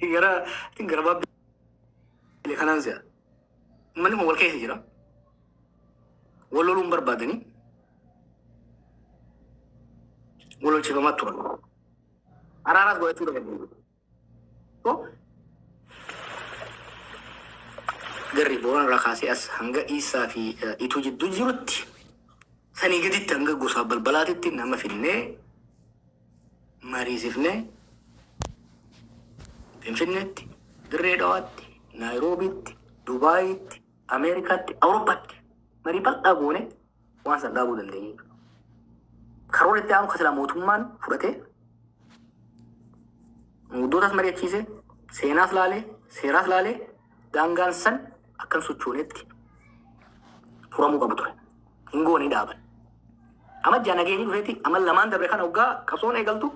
Gara gara baabbilee kanaan si'a. Uummanni kun wal keessa jira. Wal loluun barbaadanii wal lolchiifamaa turan. Araaraas godhachuu dhaban. So, garri Boorana irraa kaasee as hanga Iisaa fi Ituu jidduu jirutti sanii gaditti hanga gosa balbalaatitti nama finnee mariisifnee Finfinneetti, Dirree Dhawaatti, Naayiroobiitti, Dubaayitti, Ameerikaatti, Awurooppaatti marii bal'aa goone waan san dhaabuu dandeenye jechuudha. Karoora itti aanu kan silaa mootummaan fudhatee manguddootaas mari'achiisee, seenaas laalee, seeraas laalee daangaan san akka hin sochoonetti furamuu qabu ture. Hin goone dhaaban. Amma ijaa nageenyi dhufeeti amma lamaan dabre kana hoggaa qabsoon eegaltu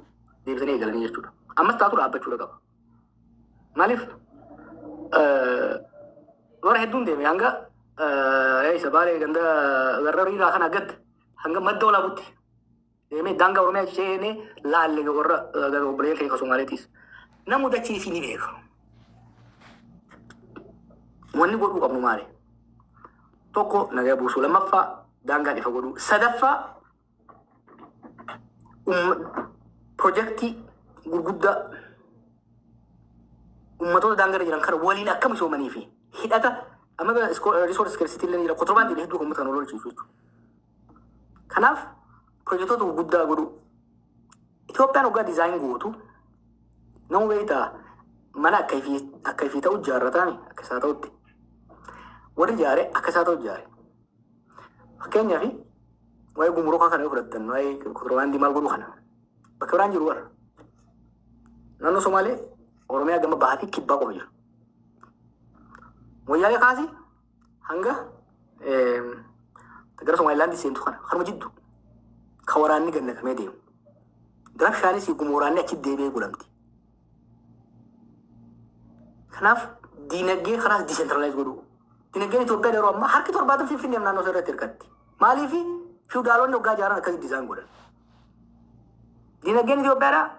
deebisanii eegalanii jechuudha. Ammas taatu dhaabbachuudha qaba. Maaliif warra hedduun deeme hanga isa baalee ganda warra riiraa kana gad hanga madda walaabutti deemee daangaa Oromiyaa seenee laalle warra obboleeyyan keenya Somaaleetiis. Namu dachii isii ni beeka. Wanni godhuu qabnu maali? Tokko nagaa buusuu, lammaffaa daangaan ifa godhuu, sadaffaa pirojektii gurguddaa ummatoota daangarra jiran kana waliin akka misoomanii fi hidhata amma resource scarcity illee ni jira kontiroobaandii hedduu kan uummata kana wal lolchiisu jechuudha. Kanaaf pirojektoota gurguddaa godhuu. Itoophiyaan hoggaa dizaayin gootu nama beektaa mana akka ifii akka ifii ta'u ijaarrataami akka isaa ta'utti. Warri ijaare akka isaa ta'u ijaare. Fakkeenyaaf waa'ee gumurukaa kana yoo fudhattan waa'ee kontiroobaandii maal godhuu kana bakka biraan jiru warra. Naannoo Somaalee Oromiyaa gama bahaa fi kibbaa qofa jira. Moyyaalee kaasii hanga gara Somaalilaandii seentu kana kanuma jiddu kan waraanni gad naqamee deemu. Rabshaanis guma waraanni achi deebi'ee godhamti. Kanaaf diinagdee kanaas decentralize godhuu. Dinagdeen Itoophiyaa yeroo ammaa harki 70 Finfinneef naannoo ishee irratti hirkatti. Maaliif fiwudaalonni waggaa ijaaran akkasitti design godhan. Dinagdeen Itoophiyaadhaa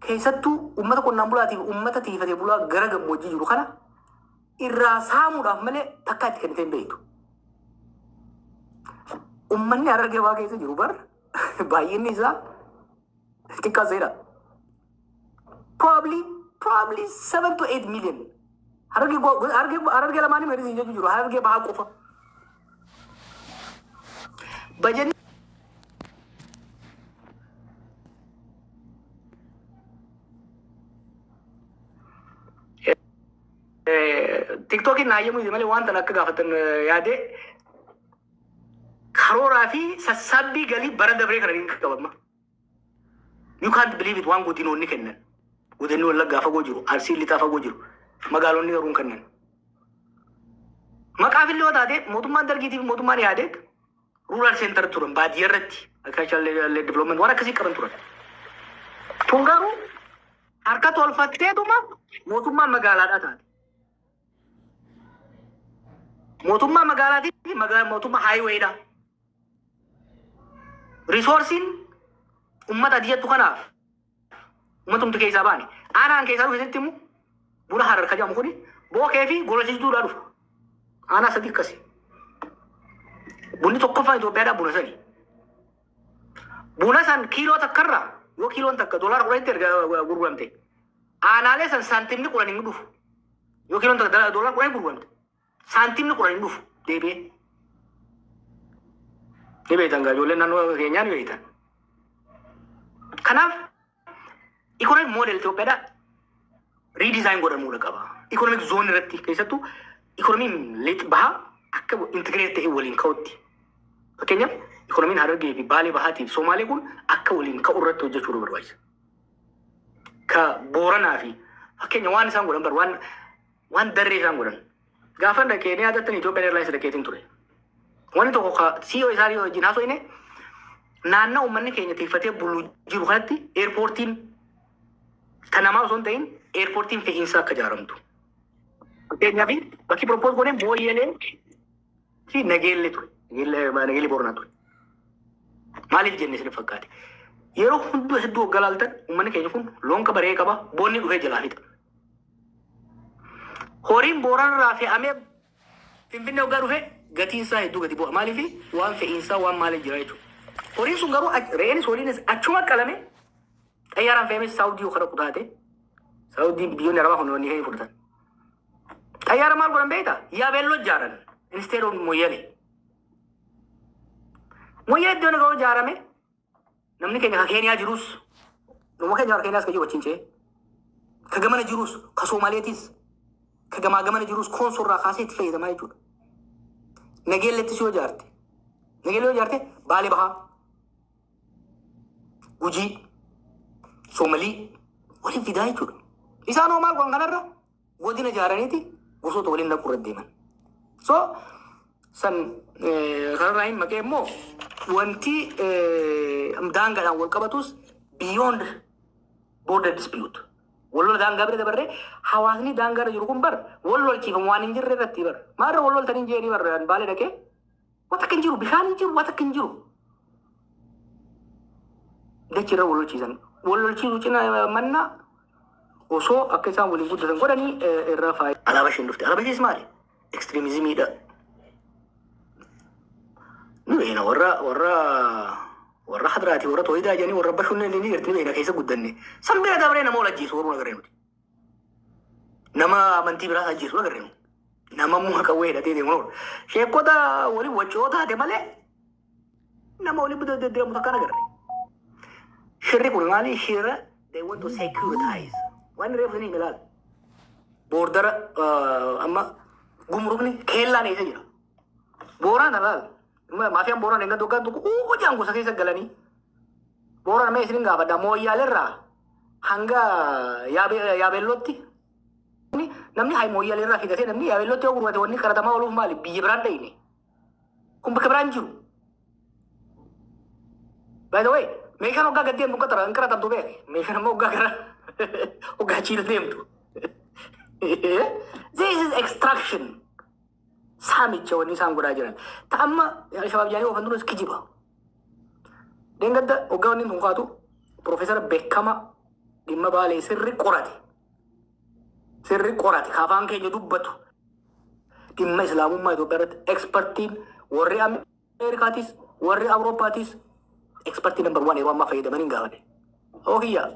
keessattuu uummata qonnaan bulaatiif uummata tiifatee bulaa gara gammoojjii jiru kana irraa saamuudhaaf malee takkaa itti kennitee hin beektu. Uummanni Harargee waa keessa jiru bar baay'inni isaa xiqqaa seera. Probably 7 to 8 million. Harargee Harargee lamaanii meerii jechuu jiru. Harargee bahaa qofa. Bajanni TikTokiin na hayyamuu malee waan tan akka gaafatan yaadee karooraa fi sassaabbii galii bara dabree kana ni qabama. You can't believe it waan godinoonni kennan. Godinni Wallaggaa fagoo jiru, Arsiin lixaa fagoo jiru, magaalonni garuu hin kennan. Maqaaf illee yoo taate mootummaan dargiitii fi mootummaan Ihaadeeg rural center turan baadiyyaa irratti agricultural development waan akkasii qaban turan. Tun garuu harka tolfatteetuma mootummaa magaalaadhaa taate. Mootummaa magaalaatii fi mootummaa highwayidha. Riisoorsiin uummata ati jettu kanaaf uummatumti keessaa baane. Aanaan keessaa dhufe sitti himu buna harar ka jedhamu kuni bookee fi gololchiituudhaa dhufa. Aanaa sadii akkasi. Bunni tokkoffaan Itoophiyaadhaa buna sani. Buna san kiiloo takkarraa yoo kiiloon takka doolaara 10tti erga gurguramte aanaalee san saantimni 10 hin dhufu. Yoo kiiloon takka doolaara 10 gurguramte saantimni 10 hin dhufu deebi'ee. Ni beektan gaa ijoolleen naannoo keenyaa ni beektan. Kanaaf economic model Itoophiyaadhaa redesign godhamuudha qaba. Economic zone irratti keessattuu economiin lixa bahaa akka integrate ta'e waliin ka'utti. Fakkeenyaaf economiin Harargee fi Baalee bahaatii fi Somaalee kun akka waliin ka'u irratti hojjechuu nu barbaachisa. Ka Booranaa fi fakkeenya waan isaan godhan bar waan waan darree isaan godhan. Gaafa dhaqee ni yaadattan Ethiopian Airlines dhaqeetiin ture. Wanni tokko ka CEO isaanii wajjin haasofne naannoo uummanni keenya tiifatee bulu jiru kanatti eerpoortiin ta namaa osoo hin ta'in eerpoortiin fe'iinsaa akka ijaaramtu. Fakkeenyaaf bakki propose goone Mooyyelee fi Nageellee ture. Nageellee Booranaa ture. Maaliif jenne isin fakkaate? Yeroo hunduu hedduu waggaa laaltan uummanni keenya kun loon qaba re'ee qaba boonni dhufee jalaa fixa. Horiin Booranarraa fe'amee Finfinnee hoggaa dhufe gatiin isaa hedduu gadi bu'a. Maaliif? Waan fe'iinsaa, waan maaliif jira jechuudha. Horiin sun garuu, re'eenis horiinis achuma qalame, xayyaaraan fe'amee Saawudii yoo kana kutaate, Saawudii biyyoonni Arabaa kun wanni fudhatan. Xayyaara maal godhan beektaa? Yaabeelloo ijaaran instead of Moyyalee. Moyyalee iddoo inni ijaarame, namni keenya ka Keeniyaa jirus, nama keenya ka Keeniyaas ka jiru wajjin ce'e. Ka gamana jirus, ka Somaaleetis, ka gamaa gamana jirus Koonsorraa kaasee itti fayyadamaa jechuudha. Nageellettis yoo ijaarte, Nageelle yoo ijaarte, Baalee Bahaa, Gujii, Soomalii waliin fidaa jechuudha. Isaan hoo maal godhan? Kanarra godina ijaaraniiti gosoota waliin naquu irra deeman. So san kanarraa hin maqee immoo wanti daangaadhaan wal qabatus beyond border dispute. Wal lola daangaa bira dabarree, hawaasni daangaarra jiru kun bar wal lolchiifamu waan hin jirre irratti bar. Maarra wal loltanii hin jeeni bar? Baalee dhaqee waan takka hin jiru, bishaan hin jiru, waan takka hin jiru. Dachii irra wal lolchiisan. Wal lolchiisuu cina mannaa osoo akka isaan waliin guddatan godhanii irraa faayidaa. Alaabaa isheen dhufte. Alaabaa ishees maali? Extremismiidha. Ni beekna, warra hadraati, warra tooyidaa jedhanii, warra bashunnee ni jirti, ni beekna, keessa guddanne. San bira dabree nama wal ajjeesu warra agarree nuti. Nama amantii biraas ajjeesu agarree nuti. Nama immoo qawwee hidhatee deemu noonu. Sheekota waliin waccoo taate malee nama waliin deddeemu takkaan agarre. Shirri kun maali? Shira they want to securitize. Waan reefu isin ilaala. Border amma gumrukni keellaan eessa jira? Booraan alaal. Maafiyaan Booraan eeggattu waggaa tokko uuu jaan gosa keessa galanii. Booraan mee isin gaafadha, Mooyyaalerraa hanga Yaabeellootti namni hay Mooyyaalerraa fidatee namni Yaabeellootti yoo gurgurate, wanni qaratamaa ooluuf maali? Biyya biraan dhayne. Kun bakka biraan jiru. By the way, meeshaan waggaa gad deemtu hin qaratamtu beek. Meeshaan ammoo waggaa gara waggaa chiila deemtu. This is extraction. Saamicha wanni isaan godhaa jiran. Ta amma Alshabaab jedhanii oofan duras kijiba. Deengadda waggaa wanni tun kaatu Profeesara beekama dhimma Baalee sirri qorate. Sirri qorate ka afaan keenya dubbatu. Dhimma Islaamummaa Itoophiyaa irratti expertiin warri Ameerikaatis warri Awurooppaatis expertii number one yeroo ammaa fayyadamanii hin gaafate. Oo kiyya.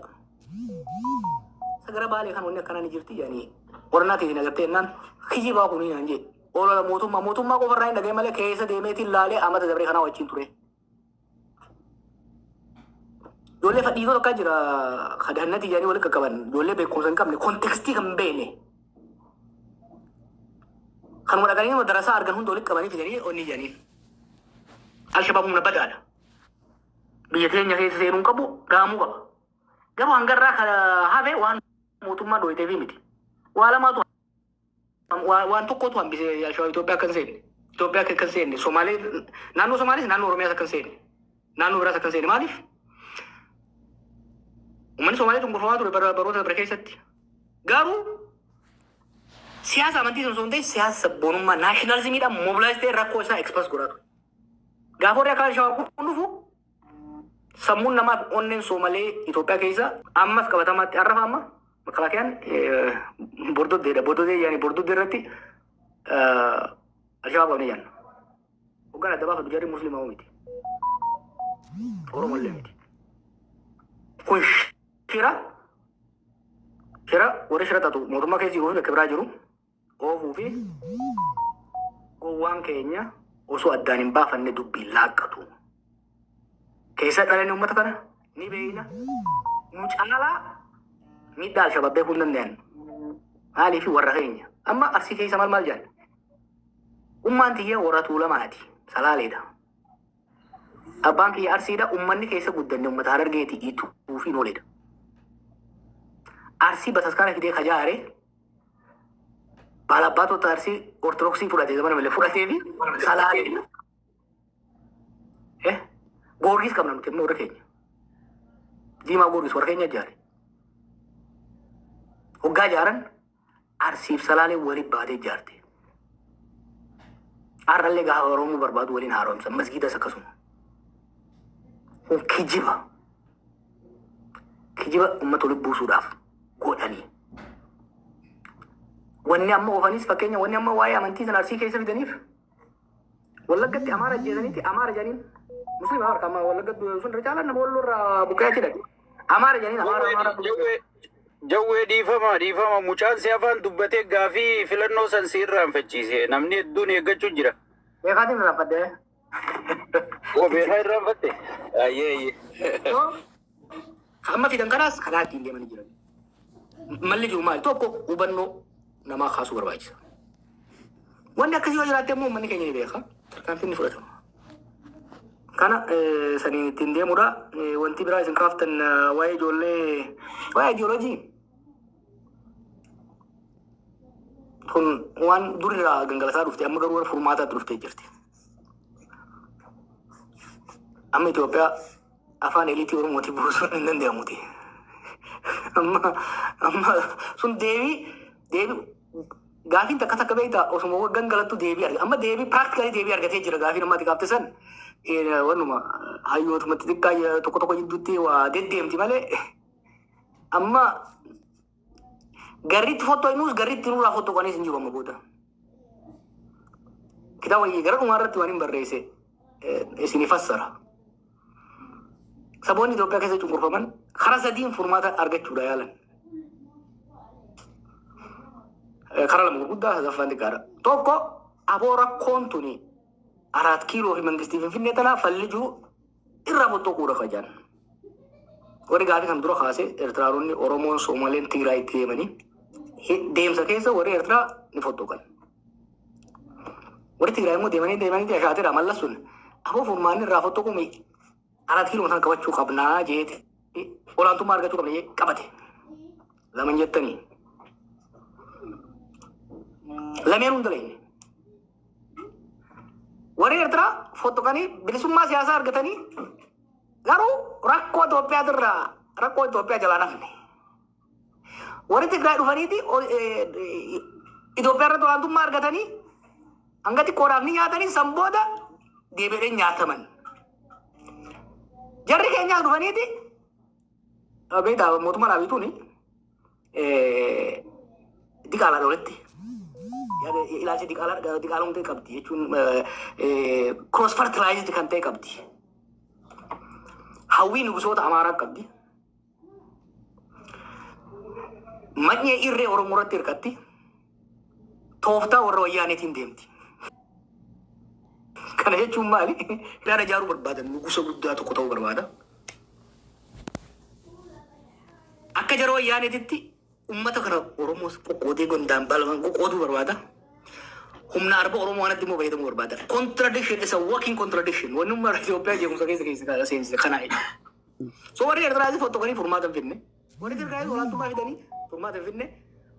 Sagara Baalee kan wanni akkanaa ni jirti jedhanii qorannaa ta'e agartee jennaan, kijibaa kunii naan jee. Olola mootummaa qofarraa hin dhagaye malee keessa deemeetiin laalee amata dabree kanaa wajjin ture. Ijoollee fadhiitoo tokko jira kadhannati jedhanii walitti qaqqaban, ijoollee beekumsa hin qabne, contextii kan hin beekne. Kanuma dhaqanii nama darasaa argan hunda walitti qabanii fidanii onni jedhanii. Alshabaab humna badaadha. Biyya teenya keessa seenuu hin qabu, dhahamuu qaba. Garuu hangarraa kan hafe waan mootummaa dhoyiteefi miti. Waa lamaatu, waan tokkotu hambise Alshabaab Itoophiyaa akka hin seenne. Itoophiyaa akka hin seenne, Somaalee, naannoo Somaalees, naannoo Oromiyaas akka hin seenne. Naannoo biraas akka hin seenne. Maaliif? Uummanni Somaalee cunqurfamaa ture baroota dabre keessatti. Garuu siyaasa amantii osoo hin ta'in siyaasa sabboonummaa nationalismiidhaan mobilize ta'e rakkoo isaa express godhaa ture. Gaafa warri akka Alshabaab kun dhufu, sammuun namaa fi onneen Soomalee Itoophiyaa keessa ammas qabatamaatti arrafa. Amma makalaakiyaan Bordoddeedha. Bordoddee yaani Bordoddee irratti Alshabaab qabne jenna. Hoggaan adda baafatu jarri Muslimaa miti. Oromoo illee miti. Kun shira warri shira xaxu mootummaa keessa jiruu fi bakka biraa jiru oofuu fi gowwaan keenya osoo addaan hin baafanne dubbiin laaqqatu. Keessa dhalanni uummata kana ni beeyna. Nu caalaa miidhaa Alshabaab beekuu hin danda'an. Maaliif? Warra keenya. Amma Arsii keessa maal maal jedhan? Ummaan tiyya warra Tuulamaati. Salaaleedha. Abbaan kiyya Arsiidha. Uummanni keessa guddanne uummata Harargeeti. Ituu fi Nooleedha. Arsii bataskaana fidee kajaare baalaabbaatota Arsii Ortodoksii fudhate, zamana malee fudhatee fi Salaaleedha. Eh? Goorgis qabna nuti immoo warra keenya. Diimaa Goorgis warra keenya ijaare. Hoggaa ijaaran Arsiif Salaalee waliin baatee ijaarte. Har'allee gaafa Oromoo barbaadu waliin haaromsa. Masgiidas akkasuma. Kun kijiba. Kijiba uummata walitti buusuudhaaf godhanii. Wanni amma oofanis, fakkeenya, wanni amma waa'ee amantii sana Arsii keessa fidaniif, Wallaggatti Amaara ajjeesaniiti Amaara jedhaniin. Musliima harka amma Wallaggatti sun irra caalaan nama Walloo irraa buqqee achi dhaqe. Amaara jedhaniin, Amaara Amaara. Jawwee, Jawwee, dhiifama, dhiifama. Mucaan si afaan dubbatee gaafii filannoo san si irraanfachiise. Namni hedduun eeggachuu jira. Beekaatiin irraanfadde. Oo, beekaa irraanfatte? Ayyee, ayyee. Amma fidan kanaas karaa ittiin deemanii jiran. Malli jiru maali? Tokko, hubannoo namaa kaasuu barbaachisa. Wanni akkasii yoo jiraatte immoo uummanni keenya ni beeka. Tarkaanfiin ni fudhatama. Kana saniin ittiin deemudha. Wanti biraa isin kaaftan waa'ee ijoollee, waa'ee ideoloojii. Kun waan durirraa gangalataa dhufte, amma garuu gara furmaataatti dhuftee jirti. Amma Itoophiyaa afaan eliitii Oromootii buusuun hin danda'amuti. Amma sun deebii gaafiin takka takka beektaa osuma gangalattu deebii argate. Amma deebii, practically deebii argatee jira gaafiin amma ati gaafte san, wannuma hayyootuma xixiqqaa tokko tokko jidduutti waa deddeemti malee, amma garriitti fottoinuus garriitti nurraa fottoqaniis hin jiru amma booda. Kitaaba gara dhumaa irratti waan hin barreesse isinii fassara. Saboonni Itoophiyaa keessa cunqurfaman karaa sadiin furmaata argachuudha yaalan. Karaa lama gurguddaa, sadaffaan xiqqaadha. Tokko, aboo rakkoon tuni Araat Kiiloo fi Mangistii Finfinnee tanaa falli jiru irraa fottoquudha kajaan. Warri gaafii kan dura kaase Eertiraanonni, Oromoon, Soomaleen, Tigraay itti deemanii deemsa keessa warri Eertiraa ni fottoqan. Warri Tigraay immoo deemanii deemanii ashaateera mallas sun aboo furmaanni irraa fottoquu Araat Kiiloo sana qabachuu qabnaa jeeti, olaantummaa argachuu qabna jee qabate. Laman jettanii. Lameen hunda leenye. Warri Eertiraa fottoqanii bilisummaa siyaasaa argatanii garuu rakkoo Itoophiyaatirraa, rakkoo Itoophiyaa jalaa nafne. Warri Tigraay dhufaniiti Itoophiyaa irratti olaantummaa argatanii hanga xiqqoodhaaf ni nyaatanii, san booda deebi'anii nyaataman. Jarri keenyaas dhufaniiti, beektaa, mootummaan Abiytuuni diqaalaadha walitti. Ilaalcha diqaalaa diqaalomtee qabdi jechuun cross fertilized kan ta'e qabdi. Hawwii nugusoota Amaaraa qabdi. Manyee irree Oromoo irratti hirkatti. Tooftaa warra Wayyaaneetiin deemti. Kana jechuun maali? Yaada ijaaruu barbaadan, nugusa guddaa tokko ta'uu barbaada. Akka jara Wayyaaneetitti uummata kana Oromoos qoqqoodee gondaan balman qoqqooduu barbaada. Humna arba Oromoo kanatti immoo fayyadamuu barbaada. Contradiction is a walking contradiction. Wanni uummata Itoophiyaa jeequmsa keessa seensise kana jechuudha. So warri Eertiraas fottoqanii furmaata hin fidne. Warri Tigraayis olaantummaa fidanii furmaata hin fidne.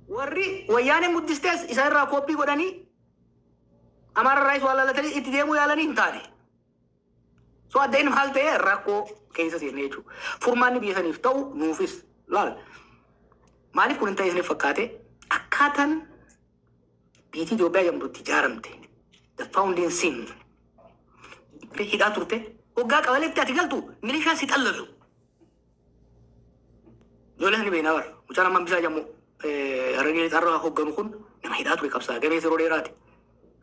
Warri Wayyaaneen guddistees isaan irraa kooppii godhanii, Amaara irraayis waa laalatanii itti deemuu yaalanii hin taane. So adda inni maal ta'e, rakkoo keessa seenne jechuudha. Furmaanni biyya saniif ta'u nuufis laal. Maaliif kun hin ta'e isiniif fakkaate? Akkaataan biyyi Itoophiyaa jedhamtu itti ijaaramte. The founding sin. Hidhaa turte. Waggaa qabaleetti ati galtu milishaa si xallalu. Ijoollee ni beeknaa bara. Mucaan amma Hambisaa jedhamu Harargee Lixaarraa hoogganu kun nama hidhaa ture, qabsaa gameessa yeroo dheeraati.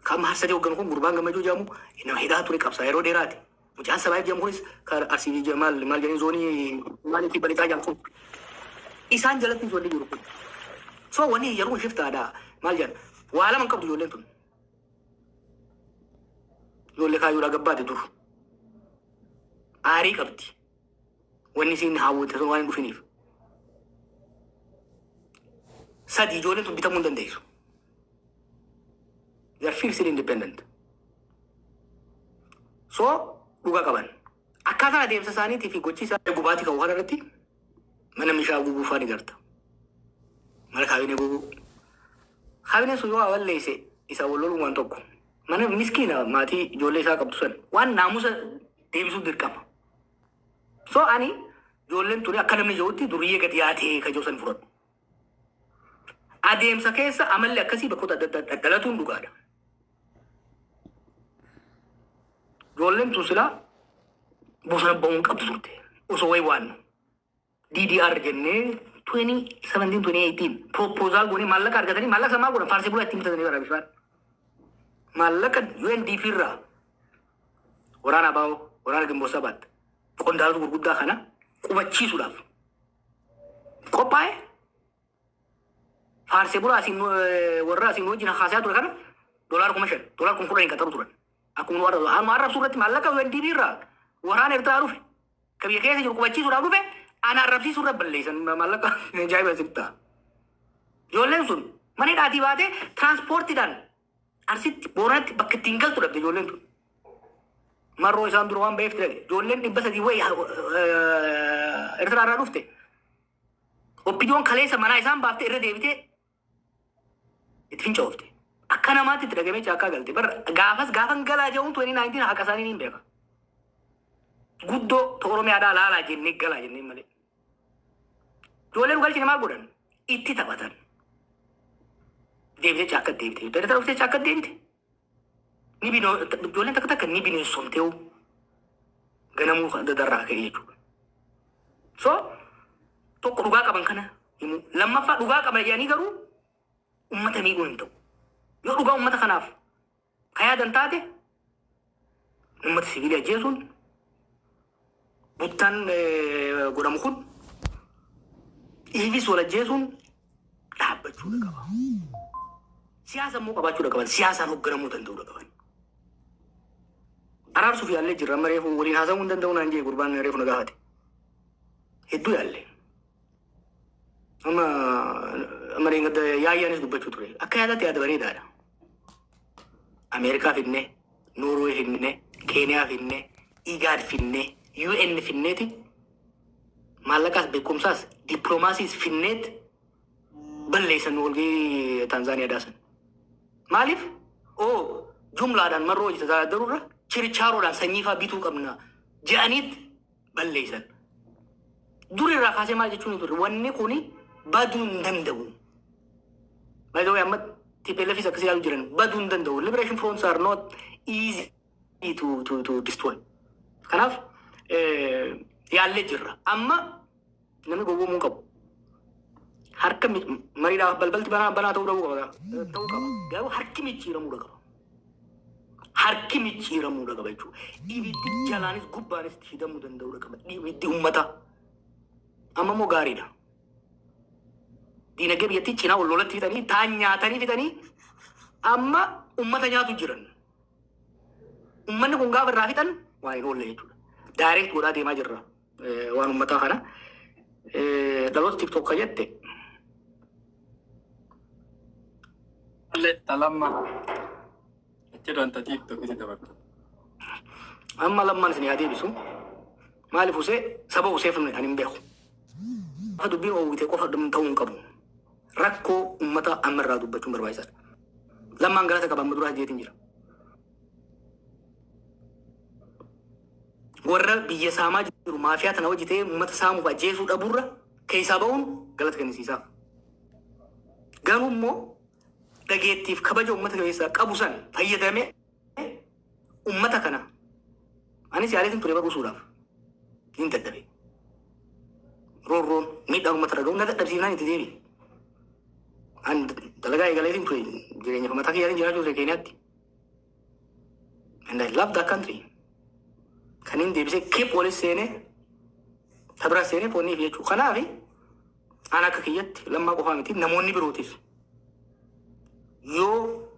Kan Harsadee hoogganu kun, gurbaan Gammachuu jedhamu, nama hidhaa ture, qabsaa yeroo dheeraati. Mucaan Sabaayif jedhamu kunis kan Arsii fi maal maal jedhanii zoonii maalii fi balixaa jedhamu kun. Isaan jalatti ijoollee jiru kun. So wanni yeroo kun shiftaadha. Maal jedhan? Waa lama hin qabdu ijoolleen tun. Ijoollee kaayyoodhaa gabbaate dur. Aarii qabdi. Wanni isiin hawwate sun waan hin dhufiniif. Sadi, ijoolleen tun bitamuu hin dandeessu. They are fiercely independent. So dhuga qaban. Akkaataan adeemsa isaaniitii fi gochi isaa gubaatii qabu kana irratti mana meeshaa gubuu fa'aa ni garta. Mana kaabinee gubuu. Kaabineen sun yoo waa balleesse isa wal loluun waan tokko. Mana miskiina maatii ijoollee isaa qabdu san waan naamusa deebisuuf dirqama. So ani ijoolleen tuni akka namni jirutti duriyyee gadi yaatee ka jiru san fudhadhu. Adeemsa keessa amalli akkasii bakkoota adda addaa dhalatuun dhugaadha. Ijoolleen tun silaa bosona ba'uun qabdu turte. Osoo wayi waan DDR jennee 2017, 2018 proposal goonee maallaqa argatanii, maallaqa sana maal godhan? Faarsee bulaa ittiin bitatanii bara bishaan. Maallaqa UNDP irraa waraana ABO, waraana Ginboot Sabaat, qondaalota gurguddaa kana qubachiisuudhaaf qophaa'e. Faarsee bulaa asiin warra asiin wajjin haasaa ture kana doolaara 5,000, doolaara 10,000 hin qaxaru turan. Akkuma nu arrabsu, amma arrabsuu irratti maallaqa UNDP irraa waraana Eertiraa dhufe, ka biyya keessa jiru qubachiisuudhaaf dhufe, ana arrabsiisuu irra balleessan maallaqa. Ajaa'iba asitti ta'a. Ijoolleen sun mana hidhaatii baatee tiraanspoortiidhaan Arsitti, Booranatti bakka ittiin galtu dhabde ijoolleen tun. Marroo isaan dura waan ba'eef ture. Ijoolleen 300 wayi Eertiraa irraa dhufte. OPDOn kaleessa manaa isaan baaftee irra deebitee itti fincoofte. Akka namaatti itti dhagamee caakkaa galte. Bar gaafas gaafan galaa jedhuun 2019 haqa isaanii niin beeka. Guddoo ta Oromiyaadhaa laalaa jennee galaa jennee malee. Ijoollee nu galchine maal godhan? Itti taphatan. Deebitee caakka deebite. Eertiraa dhuftee caakka deebite. Ni binoo, ijoolleen takka takka ni bineensomteewu ganamuu dadarraa ka'e jechuudha. So tokko dhugaa qaban kana himu. Lammaffaa, dhugaa qaban jedhanii garuu ummata miidhuun hin ta'u. Yoo dhugaa ummata kanaaf ka yaadan taate, ummata siviilii ajjeesuun, buttaan godhamu kun, dhiifis wal ajjeesuun dhaabbachuudha qaba. Siyaasa immoo qabaachuudha qaban. Siyaasaan hoogganamuu danda'uudha qaban. Araarsuuf yaallee jirra. Amma reefu waliin haasa'uu hin danda'u naan jee gurbaan reefu na gaafate. Hedduu yaalle. Amma reengadda yaayyaanis dubbachuu ture. Akka yaadaatti yaada bareedaadha. Ameerikaa fidne, Noorwee fidne, Keeniyaa fidne, Igaad fidne, UN fidneeti, maallaqaas beekumsaas dippiloomaasiis fidneet balleessan walgahii Taanzaaniyaa daasan. Maaliif? Oo, jumlaadhaan marroo hojii tajaajilurra chirichaaroodhaan sanyii fa'aa bituu qabna jedhaniit balleessan. Dur irraa kaasee maal jechuun turre? Wanni kuni baduu hin danda'u. By the way, amma TPLFis akkasii yaaluu jiran, baduu hin danda'u. Liberation fronts are not easy to destroy. Kanaaf yaallee jirra. Amma namni gowwoomuu hin qabu. Harka mariidhaaf balbalti banaa banaa ta'uu dhabuu qaba. Ta'uu qaba. Garuu harki micciiramuu qaba. Harki micciiramuu qaba jechuudha. Ibiddi jalaanis gubbaanis itti hidhamuu danda'uu qaba. Ibiddi uummataa. Amma immoo gaariidha. Diinagdee biyyattii cinaa wal lolatti fixanii, taan nyaatanii fixanii, amma uummata nyaatu jiran. Uummanni kun gaafa irraa fixan waan hin oolle jechuudha. Direct godhaa deemaa jirra waan uummataa kana. Dhaloota TikTok ka jette. Talamma. Achi wanta TikTok isi dabartu. Amma lammaan isin yaa deebisu. Maaliif usee saba useef ani hin beeku. Gaafa dubbiin oowwite qofa ta'uu hin qabu. Rakkoo uummata amma irraa dubbachuun barbaachisaadha. Lammaan galata qaba, amma duraa jeetiin jira. Warra biyya saamaa jiru, maafiyaa tana hojii ta'ee uummata saamuuf ajjeesuu dhabuurra keessaa ba'uun galata kennisiisaaf. Garuu immoo dhageettiif kabaja uummata keessaa qabu san fayyadamee uummata kana anis yaaleetiin ture baruusuudhaaf hin dadhabe. Roorroon miidhaan uummata irra ga'u na dadhabsiifnaan itti deebi'e. An dalagaa eegaleetiin ture, jireenya mataa kiyyaatiin jiraachuu ture Keeniyaatti. And I love that country. Kan hin deebisee keep walis seenee tabira seenee fooniif jechuudha. Kanaaf an akka kiyyatti Lammaa qofaa miti, namoonni birootis yoo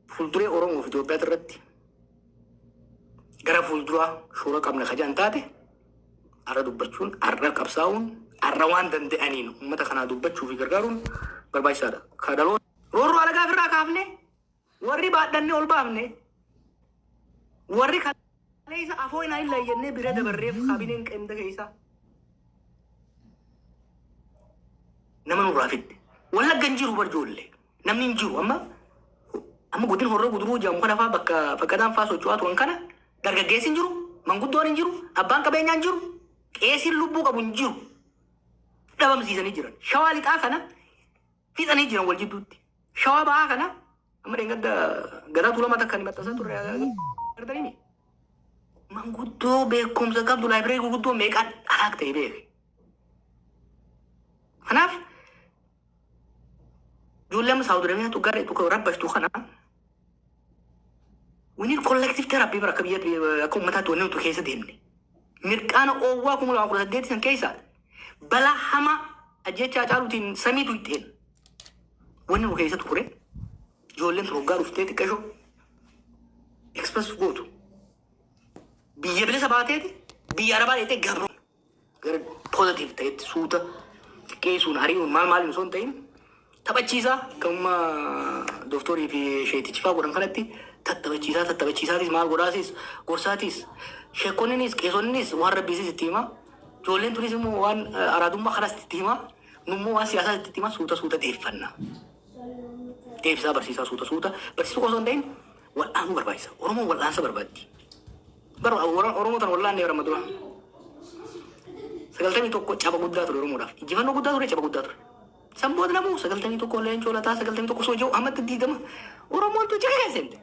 fuulduree Oromoo fi Itoophiyaa irratti gara fuulduraa shoora qabna kajaan taate, har'a dubbachuun, har'a qabsaa'uun, har'a waan danda'aniin uummata kanaa dubbachuu fi gargaaruun barbaachisaadha. Ka dhaloota roorroo alagaa ofirraa kaafne, warri baadhannee ol baafne, warri kaleessa afoo hinaa hin jennee bira dabarreef, kaabineen qenda keessa nama nurraa fidde. Wallagga hin jiru bar ijoollee. Namni hin jiru amma. Amma godin Horroo Guduruu jedhamu kana faa, bakka Faqqadaan faa socho'aa turan kana, dargaggeessi hin jiru, manguddoon hin jiru, abbaan qabeenyaa hin jiru, qeesiin lubbuu qabu hin jiru. Dhabamsiisanii jiran. Shawaa Lixaa kana fixanii jiran wal jidduutti. Shawaa Bahaa kana amma dheengadda Gadaa Tuulamaa takka ni maxxansaa turre agartanii. Manguddoo beekumsa qabdu, library gurguddoo meeqaan alaak ta'e beeke. Kanaaf ijoollee amma Saawud Arabiyaatu garee tokko rabbashtu kana, we need collective therapy bara akka biyya akka uummataatti wanni nuti keessa deemne. Mirqaana oowwaa 2018 san keessa balaa hamaa ajjechaa caaluutiin samiitu itteen wanni nu keessa ture, ijoolleen tun hoggaa dhuftee xiqqashoo express gootu biyya bilisa baateeti biyya arabaa dheetee gabro gara positive ta'etti suuta xiqqeessuun, ari'uun, maal maaliin osoo hin ta'in, taphachiisaa akkuma dooktorii fi sheetichi fa'aa godhan kanatti tattaphachiisaa tattaphachiisaatis, maal godhaasis, gorsaatis, sheekonninis qeesonninis waan rabbiisis itti himaa, ijoolleen tunis immoo waan araadummaa kanas itti himaa, nummoo waan siyaasaas itti himaa, suuta suuta deeffanna. Deebisaa barsiisaa, suuta suuta barsiisuu osoo hin ta'in wal'aanuu barbaachisa. Oromoon wal'aansa barbaaddi. Bara Oromoo tan wal'aannee bara dura. 91 caba guddaa ture Oromoodhaaf. Injifannoo guddaa ture, caba guddaa ture. San booda namuu 91 leencoo lataa 91 osoo jiru ammatti 20 Oromoon tu jika keessente.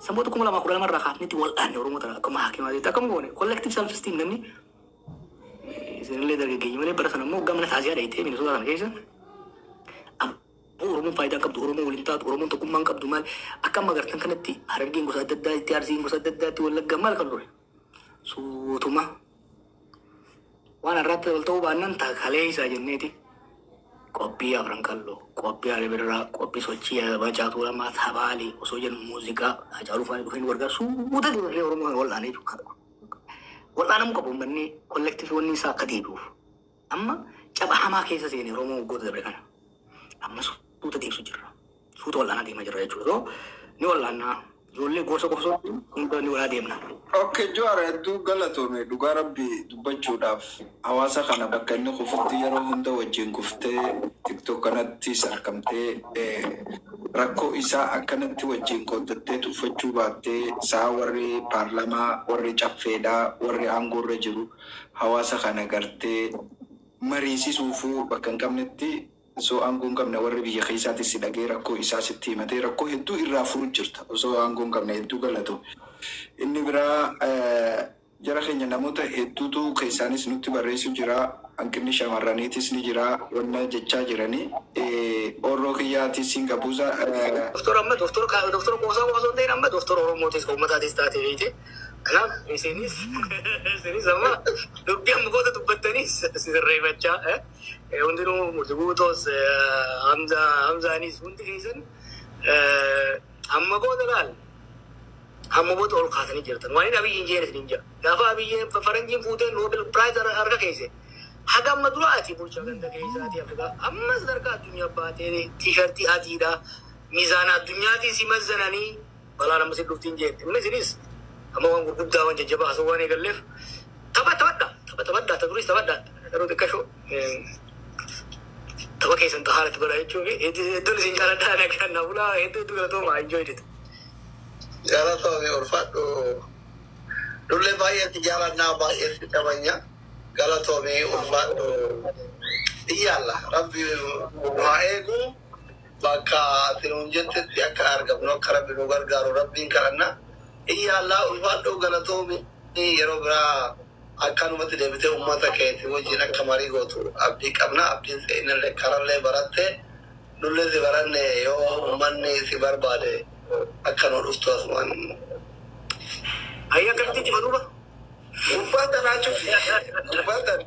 San booda 2012 irraa kaafnetti wal'aanne Oromoo tana akkuma hakimaatiitti akkam goone collective self esteem. Namni isinillee dargaggeeyyii malee bara sana immoo waggaa mana taasisaa dhayitee Minnesota kana keessa Oromoon faayidaa hin qabdu, Oromoon waliin taatu, Oromoon tokkummaa hin qabdu, maal akka amma agartan kanatti Harargeen gosa adda addaatti, Arsiin gosa adda addaatti, Wallaggaan maal kan ture. Suutuma waan har'aatti wal ta'uu baannaan takalee isaa jenneeti qophii Afran Qalloo, qophii Alibirraa, qophii sochii Macaa Tuulamaa, Tabaalee osoo jennu muuziqaa Hacaaluu faanii dhufeen wargaa suuta dirree Oromoo kana wal'aanee jechuudha. Wal'aanamuu qabu uummanni collective wanni isaa akka deebi'uuf. Amma caba hamaa keessa seene Oromoo waggoota dabre kana. Amma suuta deebisu jirra. Suuta wal'aanaa deemaa jirra jechuudha. So ni wal'aannaa. Ijoollee gorsa qofa hunda ni walaa deemna. Okay, Jawaar, hedduu galatoome. Dhugaa rabbi dubbachuudhaaf, hawaasa kana bakka inni kufutti yeroo hunda wajjin kuftee, TikTok kanatti sarkamtee, rakkoo isaa akkanatti wajjin qooddattee tuffachuu baattee, saa warri paarlamaa, warri caffeedhaa, warri aangoorra jiru hawaasa kana gartee mariisisuufuu bakka hin qabnetti, osoo aangoo hin qabne warri biyya keessaatis si dhagee rakkoo isaa sitti himatee rakkoo hedduu irraa furu jirta osoo aangoo hin qabne. Hedduu galatoome. Inni biraa, jara keenya, namoota hedduutu keessaanis nutti barreessu jira. Hanqinni shamarraniitis ni jira. Wanna jechaa jiranii. Orroo kiyyaatis siin qabuusa. Doktora amma doktora doktora qoosaa qofa osoo hin ta'in amma doktora Oromootis uummataatis taate beekte. Kanaaf isinis amma dubbii amma booda dubbattanis sirreeffachaa hundinuu murti guutoos Hamzaanis hundi keessan amma booda laal amma booda ol kaasanii jirtan. Waan inni Abiyyiin jeen isin jira. Gaafa Abiyyiin faranjiin fuutee Nobel Prize harka keesse. Haga amma dura ati bulchaa ganda keessaati Afrikaa amma sadarkaa addunyaa baatee T-shirtii adiidha. Miizaana addunyaatiin si mazzananii balaan amma si dhuftiin jeen. Inni isinis amma waan gurguddaa, waan jajjabaa haasawuu waan eegalleef tapha taphadha. Tapha taphadha. Ta duris taphadha. Yeroo xiqqashoo tapha keessan xahaaratti godha jechuun hedduun isin jaaladha. Nagaan na bulaa. Hedduu hedduu galatooma. Enjoyed it. Galatoomi, ulfaadhu. Nullee baay'ee si jaalannaa, baay'ee si kabajna. Galatoomi, ulfaadhu. Iyyaalla rabbi nu haa eegu, bakka ati nuun jettetti akka argamnu akka rabbi nu gargaaru rabbiin kadhanna. Iyyaalla, ulfaadhu, galatoomi. Yeroo biraa akkanumatti deebitee uummata keeti wajjin akka marii gootu abdii qabna. Abdiin seenallee karallee baratte, nullee si baranne, yoo uummanni si barbaade akka nu dhuftu asumaan. Ayya, akkamitti itti duuba? Gubbaa tanaa cufi. Gubbaa tana.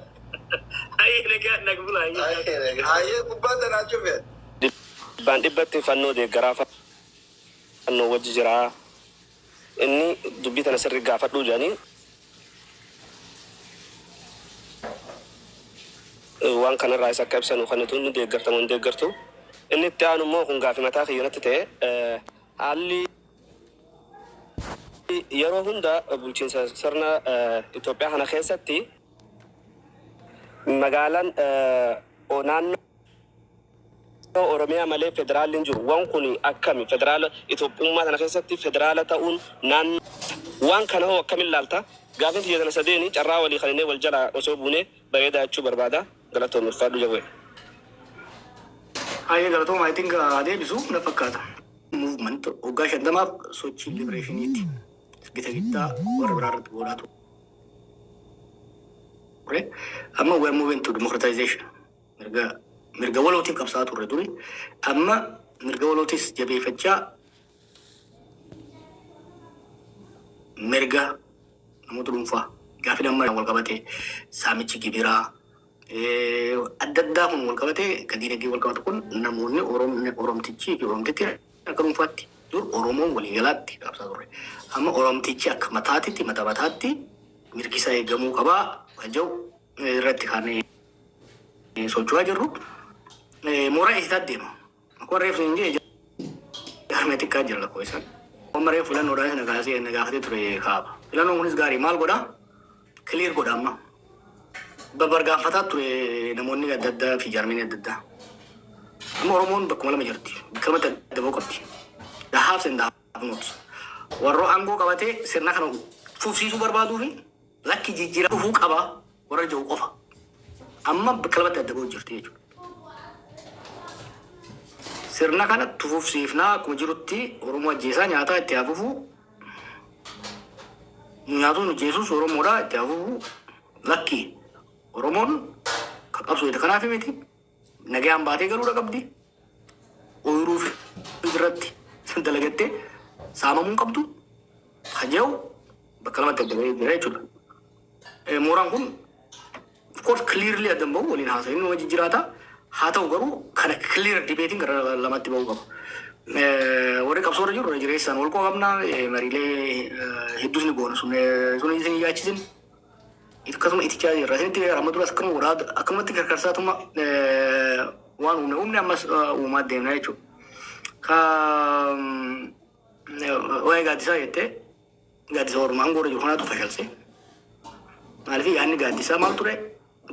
Ayya, nagaan nag bulaa. Ayya. Ayyee, gubbaa tanaa cufi. 100% fannoo deeggaraa, fannoo wajji jiraa. Inni dubbii tana sirri gaafadhuu jedhanii waan kanarraa isa akka ibsanu kan nuti inni deeggartamu hin deeggartu. Inni itti aanu immoo kun gaafi mataa kiyya natti ta'e, haalli yeroo hunda bulchiinsa sirna Itoophiyaa kana keessatti magaalaan naannoo Oromiyaa malee federaalli hin jiru. Waan kun akkami? Federaala Itoophiyummaa kana keessatti federaala ta'uun naannoo waan kana hoo akkamiin laalta? Gaafin tiyya tana sadeeni, carraa walii kaninee wal jalaa osoo buunee bareedaa jechuu barbaada. Galatoon, ulfaadhu Jawwee. Ayyee, galatooma. I think adeemsisu na fakkaata. Movement waggaa 50f sochii liberationiiti. Gita gittaa warra biraa irratti godhaa ture. Amma we are moving to democratization. Mirga walootiif qabsaa'aa turre duri. Amma mirga walootis jabeeffachaa, mirga namoota dhuunfaa gaafii amma wal qabate, saamichi gibiraa adda addaa kun wal qabate, kan diinagdee wal qabatu kun, namoonni Oromtichi fi Oromtitti akka dhuunfaatti, dur Oromoon waliigalaatti qabsaa turre. Amma Oromtichi akka mataatitti, mata mataatti mirgi isaa eegamuu qabaa kan jedhu irratti kan socho'aa jirru. Mooraa eessisaa deema. Akkuma reefu hin jee, jaarmee xiqqaa jira lakkoo isaan. Amma reefu filannoodhaan sana kaasee na gaafatee ture kaaba. Filannoon kunis gaarii maal godhaa? Clear godha amma. Babargaanfataa ture namoonni adda addaa fi jaarmeen adda addaa. Amma Oromoon bakkuma lama jirti. Bakka lamatti adda ba'uu qabdi. The haves and the have nots. Warra aangoo qabatee sirna kana fufsiisuu barbaaduu fi lakki jijjiirama dhufuu qaba warra jiru qofa. Amma bakka lamatti adda ba'uu jirti jechuudha. Sirna kana tufufsiifnaa, akkuma jirutti Oromoo ajjeesaa nyaataa itti hafuufuu, nyaatuun ajjeesus Oromoodha itti hafuufuu, lakki Oromoon kan qabsu kanaaf miti, nagaan baatee galuudha qabdi. Ooyiruu fi irratti dalagattee saamamuu hin qabdu. Haja'u bakka lamatti adda bahee jira jechuudha. Mooraan kun of course clearly adda hin bahu, waliin haasa'in nama jijjiiraata. Haa ta'u garuu kana clear debateiin gara lamatti bahuu qaba. Warri qabsoo irra jiru jireessaan wal qabna, mariilee hedduus ni goona, sun isin yaachisin. Akkasuma itichaa jirra. Isinitti amma duras akkuma godhaa, akkamatti karkarsaatuma waan uumne uumne, ammas uumaa deemna jechuudha. Ka waa'ee gaaddisaa jettee, gaaddisa Oromoo aangoo irra jiru kanaatu fashalse. Maaliif yaadni gaaddisaa maal ture?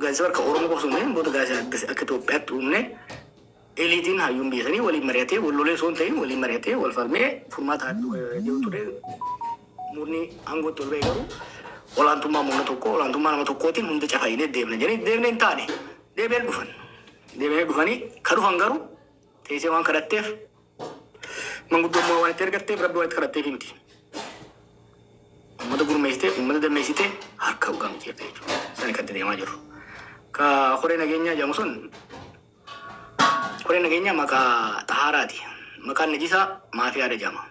Gaaddisa bakka Oromoo qofa osoo hin ta'in, booda gaaddisa akka Itoophiyaatti uumne, eliteiin hayyuun biyya sanii waliin mari'atee, wal lolee osoo hin ta'in waliin mari'atee, wal falmee furmaata jiru ture. Murni aangootti ol ba'e garuu olaantummaa murna tokko, olaantummaa nama tokkootiin hunda cafayinee deemna jedhanii deemnee hin taane, deebi'anii dhufan. Deebi'anii dhufanii ka dhufan garuu teessee waan kadhatteef, manguddummaa waan itti ergatteef, rabbi waan itti kadhatteef miti. Uummata gurmeessitee, uummata dammeessitee harka dhugaa miti jechuudha. Sani kan itti deemaa jiru. Ka koree nageenyaa jedhamu sun, koree nageenyaa maqaa xahaaraati. Maqaan najisaa maafiyaadha jedhama.